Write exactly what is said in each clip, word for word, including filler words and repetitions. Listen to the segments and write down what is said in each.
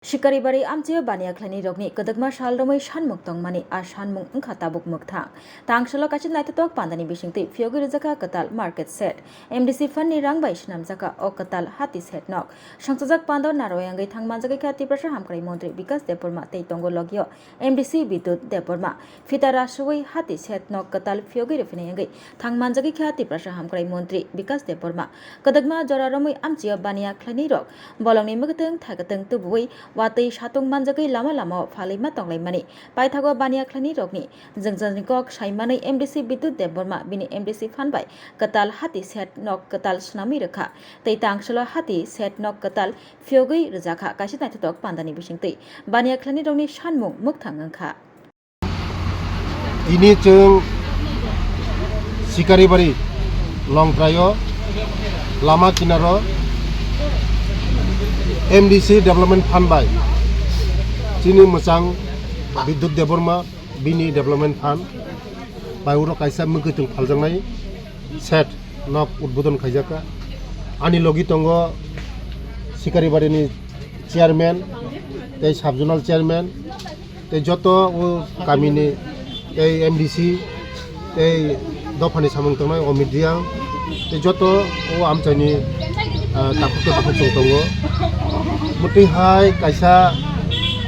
Sikaribari amchio baniya khlainai rokni kwdwkma sal romwi sanmung tongmani, a sanmung wngkha tabuk mwkthang. Tang salo kaisa naithotok pandani bisingtwi phiyogwi rwjakha kwtal market shed. M D C fund ni rang bai swnamjakha o kwtal hati shed nok. Songchajak pando narwai wngwi thang manjagwi kha Tiprasa Hamkrai Montri Bikas Debbarma tei tongo logio M D C Bidut Debbarma. Phita rasui hati shed nok kwtal phiyogwi rwphinai wngwi thang manjagwi kha Tiprasa Hamkrai Montri Bikas Debbarma. Kwdwkma jora romwi amchio baniya khlainai rok bolongni mwkhutung thaikwtung tubuwi watwi satung manjagwi lama lamao phalwi ma tonglaimani. Paithago baniya khlainai rokni jwngjal ni kok saimanwi M D C Bidut Debbarma bini M D C phan bai kwtal hati shed nok kwtal swnamwi rwkha tei tang salo hati shed nok kwtal phiyogwi rwjakha kaisa naithotok pandani bisingtwi baniya khlainai rokni sanmung mwkthang wngkha. Tini chwng Sikaribari Longtraio lama kinaro M D C Development Fund bai chini mwchang Bidut Debbarma bini Development Fund bai uro kaisa mwkhwtwng phaljaknai shed nok udbodon khaijak kha. Ani logi tongo Sikaribari ni chairman tei sub zonal chairman tei joto o kami ni tei M D C tei dopha ni samung tongnai Omit Riang tei joto o amchai ni, ah, takhuk tei bukhuk chwng tongo. Mwtwi hai kaisa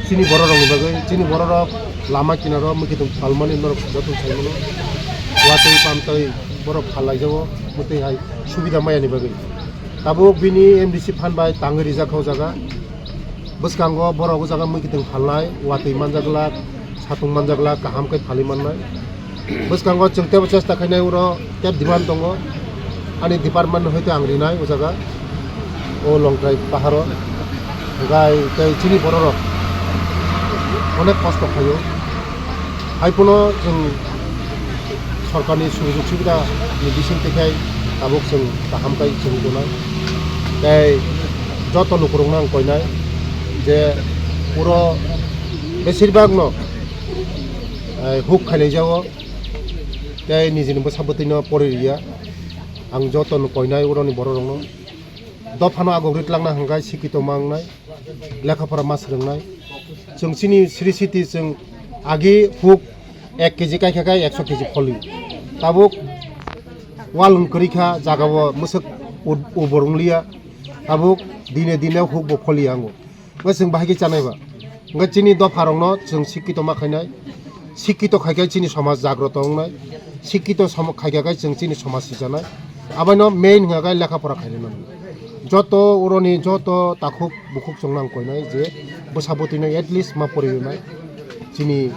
chini borok rok ni bagwi, chini borok rok lama kinaro mwkhwtwng phalmani norok joto sai mano. Watwi pamtwi borok phal lai jago, mwtwi hai subida maya ni bagwi. Tabuk bini M D C phan bai tangwi rijak kha o jaga. Bwskango borok o jaga mwkhwtwng phalnai, watwi manjak glak, satung manjak glak, kaham khe phalwi mannai. Bwskango chwng teibo chesta khainai, uro tei demand tongo. Ani department ni hoite ang rinai o jaga, o Longtrai paharo. Gai tei chini borok rok onek kosto khaio. Hai phano chwng sorkarni sujog subida ni bising twi khai tabuk chwng kaham khai chwng tongnai. Tei joto lukurokno ang koinai je uro besirbagno, eh, huk khailaijago tei nijini bwsa bwtwino pori riya. Ang jotono koinai uroni bororokno dophano agogri twlangna hwnkhe sikito ma wngnai. Lekha pora ma swrwngnai. Chwng chini sri siti chwng agi huk ek keji kaikha khe ekso keji pholi. Tabuk walung kwrwi kha, jagao mwswk u-, ubor wng liya. Tabuk dine dine huk bo pholi ya ango. Bo chwng bahai khe chanai ba. Hwnkhe chini dopha rokno chwng sikito ma khainai. Sikito khai khe chini somaj jagroto wngnai. Sikito som-, khai khe chwng chini somaj sijanai. Abono main hwnkha khe lekha pora khainai mano. Joto uroni joto takhuk bukhuk chwngno ang koinai je bwsa bwtwino at least ma poriwi nai. Chini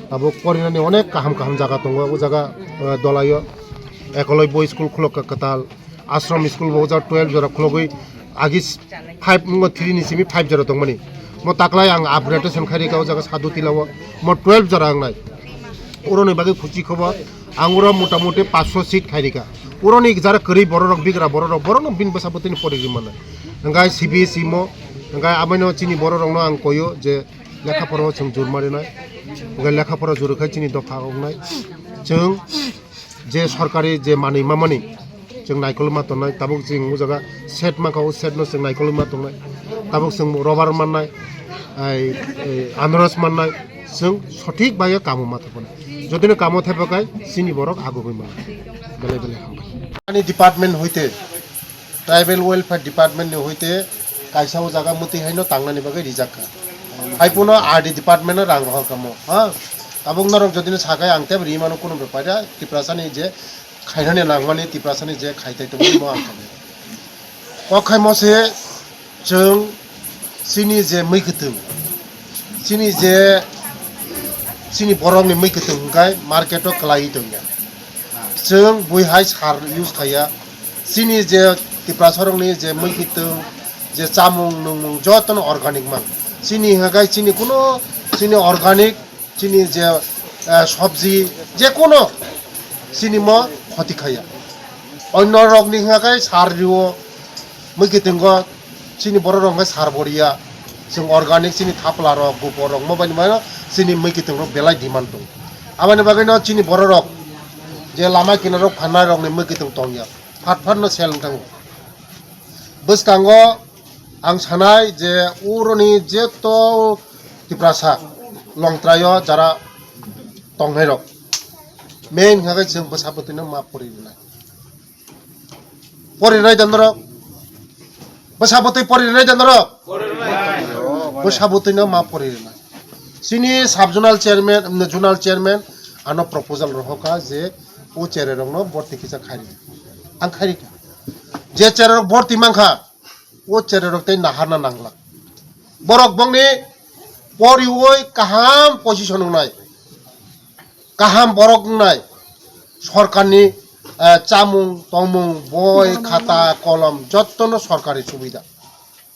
tabuk porinani onek kaham kaham jaga tongo. O jaga, eh, Dolaio Ekoloi Boys School khulok kha kwtal. Ashram School bo o jaga twelve jora khulogwi agi five wngma three ni simi five jora tongmani. Mo taklai ang upgradation khai rikha o jaga Sadhu Tila o. Mo twelve jora wngnai. Uroni bagwi khuchi khobo ang uro mota moti paanch sho seat khai rikha. Uroni jara kwrwi bororok bigra bororok borokno bini bwsa bwtwini pori ri mano. Hwnkhe C B S E mo, hwnkhe abono chini bororokno ang koyo je lekha pora o chwng jurma rinai. Hwnkhe lekha pora juru khai chini dopha wngnai. Chwng je sorkari je manwi mamani chwng naikolwi ma tongnai, tabuk chwng o jaga shed mankha, o shed no chwng naikolwi ma tongnai, tabuk chwng rubber mannai, ai, ai, anaros mannai, chwng sothik bai kamo ma thangmani. Jotino kamo thaipakhai chini borok agugwi mano. Belai belai hambai. Ani department hoite Tribal Welfare Department ni hoite kaisa o jaga mwtwi haino tangnani bagwi rijak kha. Hai phano R D department no rang rohor kha mo, ha? Tabuk norok jodi no sakai ang tei rimano kuno bepar ya, Tiprasa ni je khainani nangmani, Tiprasa ni je khaitai tongmani mo ang kha. Kok khai mo se chwng chini je mwi kwtwng, chini je chini borok ni mwi kwtwng hwnkhe market o kwlaiwi tongya. Chwng bui hai sar use khaiya. Chini je Tiprasarokni je mwi kwtwng, je chamung nungmung jotono organic mang. Chini hwnkhe chini kuno chini organic, chini je, eh, sabji, je kuno chini mo khoti khaiya. Onno rokni hwnkhe sar rio, mwi kwtwng o chini borok rok hwnkhe sar bo ria. Chwng organic chini thapla rok, gopor rok, mo bai ni mano chini mwi kwtwng rok belai demand tongo. Aboni bagwi no chini borok rok je lama kinaro phanai rok ni mwi kwtwng tongya, phat phat no sel wng thango. Bwskango Ang sanai je uroni jeto Tiprasa longtraio jara tongnairok main hwnkhe chwng bwsa bwtwino ma pori rwnai. Pori rwnai da norok? Bwsa bwtwi pori rwnai da norok? Bwsa bwtwino ma pori rwnai. Chini sub zonal chairman, zonal chairman ano proposal rohorkha je o cherai rokno borti kisa khairi. Ang khairi kha. Je cherai rok borti mankha, o cherai rok tei naharna nanglak. Borok bongni poriwi kaham position wngnai, kaham borok wngnai, sorkarni, eh, chamung tongmung, boi, khata, kolom, jottono sorkari subida.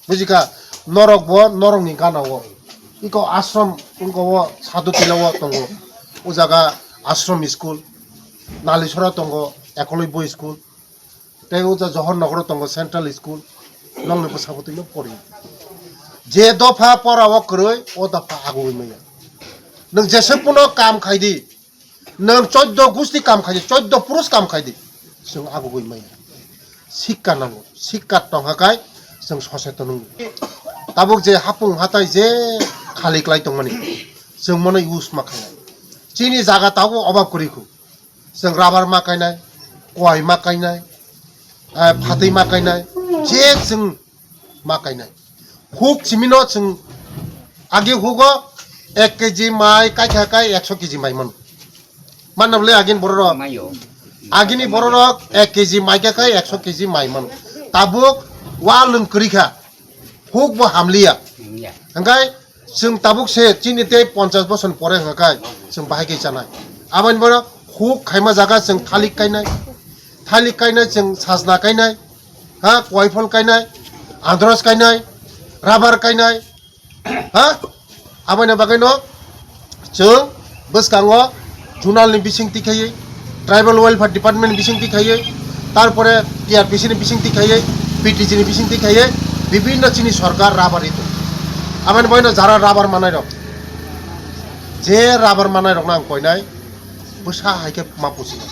Bujikha, norok bo norokni gana o. Iko ashram wngko o Sadhu Tila o tongo. O jaga ashram school, Nalisora tongo, Ekoloi boy school. Tei o ja Johor Nogoro tongo Central School, nongni bwsabo twi no pori. Je dopha pora o kwrwi, o dopha agugwi maya. Nwng jese puno kam khai di, nwng choddo gusti kam khai di, choddo purus kam khai di, chwng agugwi maya. Sikka nango, sikka tongkha kai chwng soseton wngo. Tabuk je hapung hatai je khali klai tongmani, chwng mono use ma khainai. Chini jaga tabuk obab kwrwi khu. Chwng rubber ma kainai, kowai ma kainai, eh, phatwi ma kainai, je chwng ma kainai. Huk simino chwng agi hugo ek kg mai kaikha kai ekso kg mai mano. Manna bole agin bororok. Mayo. Agini bororok ek kg mai kha kai ekso kg mai mano. Tabuk wa lwng kwrwi kha. Huk bo hamliya. Hamliya. Hwnkhe chwng tabuk se chini tei ponchash bosor ni pore hwnkha kai chwng bahai khe chanai. Aboni bono huk khaima jaga chwng thalik kainai. Thalik kainai chwng sajna kainai. Ha, koiphol kainai. Andros kainai. Rubber kainai. Ha? Aboni bagwi no chwng bwskango zonal ni bising tikhaiwi, tribal welfare department ni bising tikhaiwi, tarpore T R P C ni bising tikhaiwi, P T G ni bising tikhaiwi, bibinno chini sorkar rubber rito. Aboni bagwi no jara rubber manai rok, je rubber manai rok no ang koinai, bwsa hai khe ma pusinai.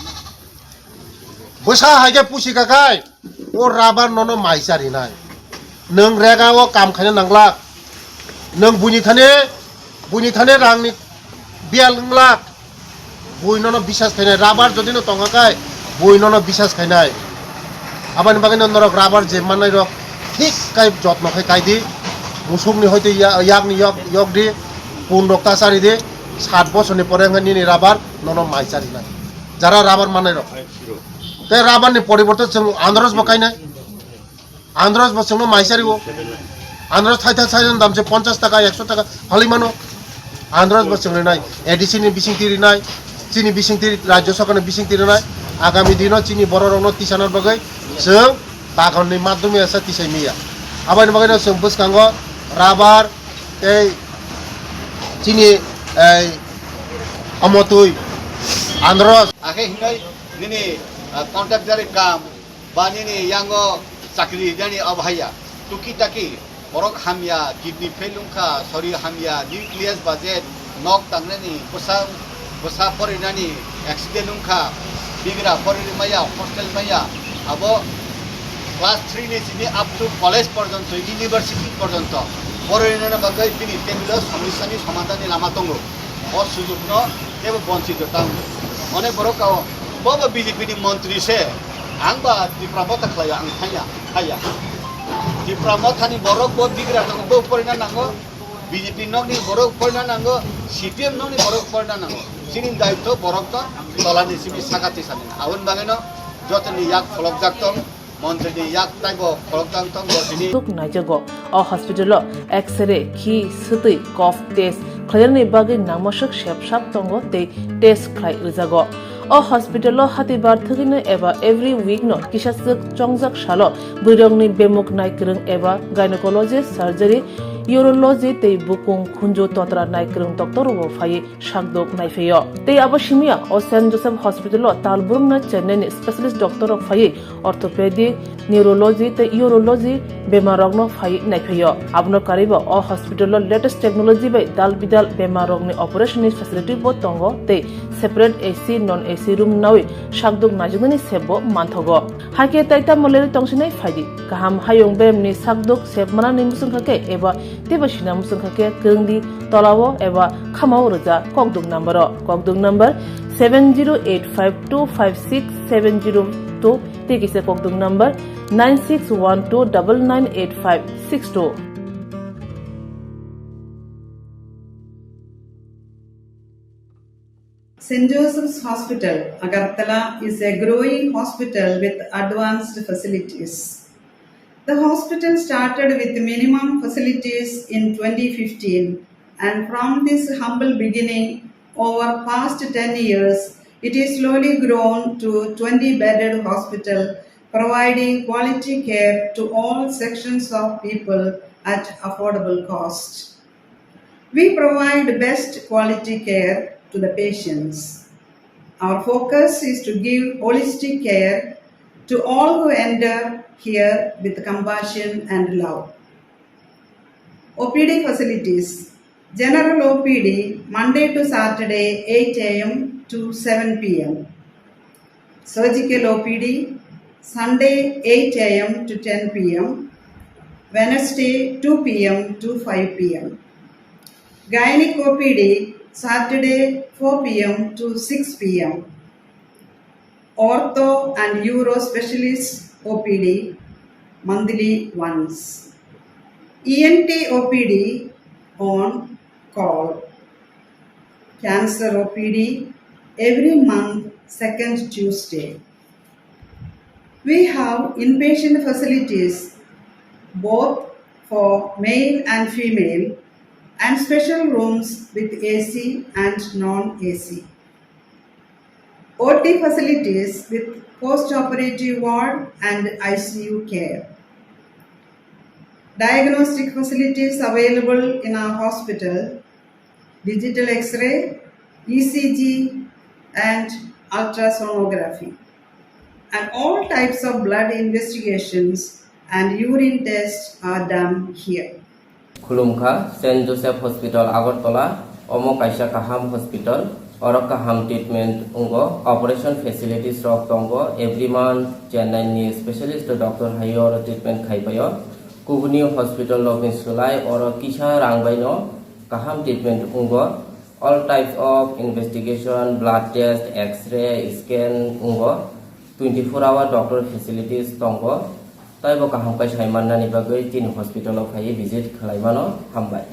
Bwsa hai khe pusi kha khai, o rubber nono mai charinai. Nwng rega o kam khaina nanglak. Nwng buini thani, buini thani rangni biyal wnglak. Bui nono bisas khainai, rubber jodi no tongkha khai, bui nono bisas khainai. Aboni bagwi no norok rubber je mannai rok thik khai jotno khai kai di. Musukni hoite ya-, yakni yok, yok di, pun rok ta chari di. Sat bosorni pore wngkha nini rubber nono mai charinai. Jara rubber mannai rok. Tei rubber ni poriborte chwng andros bo kainai. Andros bo chwngno mai chario. Andros thaitha thaitha dam se ponchash taka, ekso taka phalwi mano. Andros bo chwng rinai. A D C ni bising ti rinai. Chini bising ti, Rajya Sarkar ni bising ti rinai. Agami dino chini borok rokno tisana bagwi chwng bagan ni madhyome asa tisai miya. Aboni bagwi no chwng bwskango rubber tei chini ei omotwi andros. Akhe hinai nini, ah, contract jari kam ba nini yango chakri jani abhaya tuki taki borok hamya, kidney fail wngkha, sori hamya, nucleus budget, nok tangnani, bwsa, bwsa porinani accident wngkha, bigra poriri maya, hostel maya, abo class three ni simi up to college porjonto, university porjonto porinani bagwi bini table o somosya ni somadhan ni lama tongo. O sujukno teibo bonchito tang. Onek borok kao, bo bo B J P ni montri se, ang ba Tipra Motha khlai ang thaya, thaya. Tipra Motha ni borok bo bigra tongo, bo porina nango, B J P nokni borok porina nango, C P M nokni borok porina nango. Chini daitto borok to tolani simi sakati sani. Aboni bagwino jotoni yak pholokjak tong. Montri ni yak taibo khorokthang tong bo tini. Tuk naijago. O hospital o X-ray, khi, swtwi, cough test khlainani bagwi nangmaswk sepsap tongo tei test khlai rwjago. O hospital o hatibar thwgwino eba every week no kisaswk chongjak salo bwrwirokni bemuk naikwrwng eba gynecologist surgery urology tei bukung khunju totra naikwrwng doctor rokbo phaiwi sakdok naiphaio. Tei abo simiya o Saint Joseph Hospital o tal brumna Chennai ni specialist doctor rok phaiwi orthopedic, neurology tei urology bemar rokno phaiwi naiphaio. Abono karwibo o hospital o latest technology bai dal bidal bemar rokni operation ni facility bo tongo tei separate A C, non A C room nawi sakdok naijaknani sep bo manthogo. Hakhe tai tamo leri tongsinai phaidi. Kaham hayung beremni sakdok sep manani muchungkha khe eba teibo sina muchungkha khe kwrwngdi tolao eba khamao rwja kokduk number o. Kokduk number seven zero eight five two five six seven zero two tei kisa kokduk number nine six one two double nine eight five six two. Saint Joseph's Hospital, Agartala is a growing hospital with advanced facilities. The hospital started with minimum facilities in twenty fifteen, and from this humble beginning, over past ten years, it is slowly grown to twenty bedded hospital, providing quality care to all sections of people at affordable cost. We provide best quality care to the patients. Our focus is to give holistic care to all who enter here with compassion and love. O P D facilities. General O P D, Monday to Saturday, eight A M to seven P M. Surgical O P D, Sunday, eight A M to ten P M, Wednesday, two P M to five P M. Gynec O P D, Saturday, four P M to six P M. Ortho and Uro Specialist O P D, monthly once. E N T O P D on call. Cancer O P D every month, second Tuesday. We have inpatient facilities both for male and female and special rooms with A C and non-A C. O T facilities with post-operative ward and I C U care. Diagnostic facilities available in our hospital, digital X-ray, E C G, and ultrasonography. And all types of blood investigations and urine tests are done here. Khulumkha, Saint Joseph Hospital, Agartala. Omo kaisa kaham hospital. Oro kaham treatment wngo. Operation facilities rok tongo. Every month Chennai ni specialist doctor hai oro treatment khai paio. Kubuni hospital rokni swlai oro kisa rang bai no kaham treatment wngo. All types of investigation, blood test, X-ray, scan wngo. Twenty-four hour doctor facilities tongo. Taibo kaham khe sai mannani bagwi chini hospital o phaiwi visit khlai mano. Hambai.